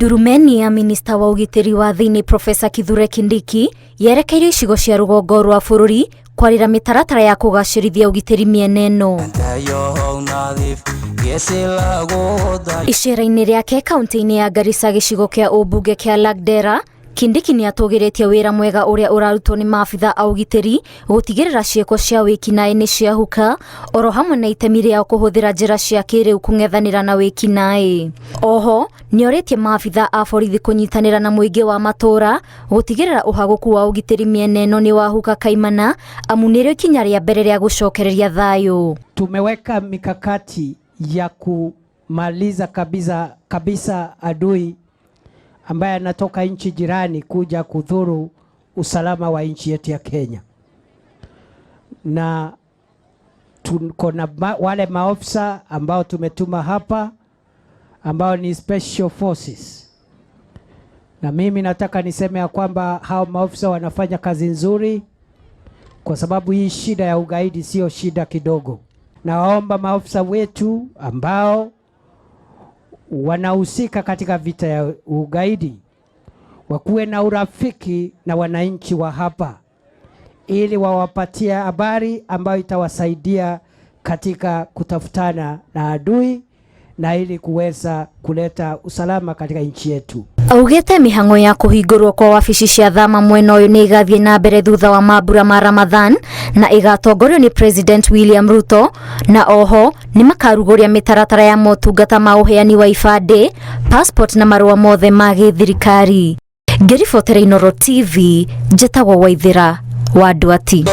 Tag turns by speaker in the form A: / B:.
A: Ndurumeni ya minista wa ũgitĩri wa thĩinĩ Profesa Kithure Kindiki yerekeirio icigo cia rũgongo rwa bũrũri kwarĩra mĩtaratara ya kũgacĩrithia ũgitĩri mĩena ĩno. Icera-inĩ rĩake kaunti-inĩ ya Garissa gĩcigo kĩa ũmbunge kĩa Lagdera, Kindiki nĩ atũgĩrĩtie wĩra mwega ũrĩa ũrarutwo nĩ maabitha a ũgitĩri gũtigĩrĩra ciĩko cia wĩkinaĩ nĩ ciahuka oro hamwe na itemi rĩao kũhũthĩra njĩra cia kĩrĩu kũng'ethanĩra na wĩkinaĩ. Oho nĩorĩtie maabitha a borithi kũnyitanĩra na mũingĩ wa matũra gũtigĩrĩra ũhagũku wa ũgitĩri mĩena ĩno nĩ wahuka kaimana amu nĩrĩo ikinya rĩa mbere rĩa gũcokereria thayũ.
B: Tumeweka mikakati ya kumaliza kabisa kabisa adui ambaye anatoka nchi jirani kuja kudhuru usalama wa nchi yetu ya Kenya, na tuko na wale maofisa ambao tumetuma hapa ambao ni special forces, na mimi nataka niseme ya kwamba hao maofisa wanafanya kazi nzuri, kwa sababu hii shida ya ugaidi sio shida kidogo. Nawaomba maofisa wetu ambao wanahusika katika vita ya ugaidi wakuwe na urafiki na wananchi wa hapa, ili wawapatie habari ambayo itawasaidia katika kutafutana na adui na ili kuweza kuleta usalama katika nchi yetu.
A: Augĩte mĩhang'o ya kũhingũrwo kwa wabici cia thama mwena ũyũ nĩ ĩgathiĩ na mbere thutha wa mambura ma Ramadhan na ĩgatongorio nĩ President William Ruto, na oho nĩ makarugũria mĩtaratara ya motungata ma ũheani wa ibandĩ, passport na marũa mothe ma gĩthirikari. Ngĩribotera Inooro TV, njĩtagwo Waithĩra wa Nduati.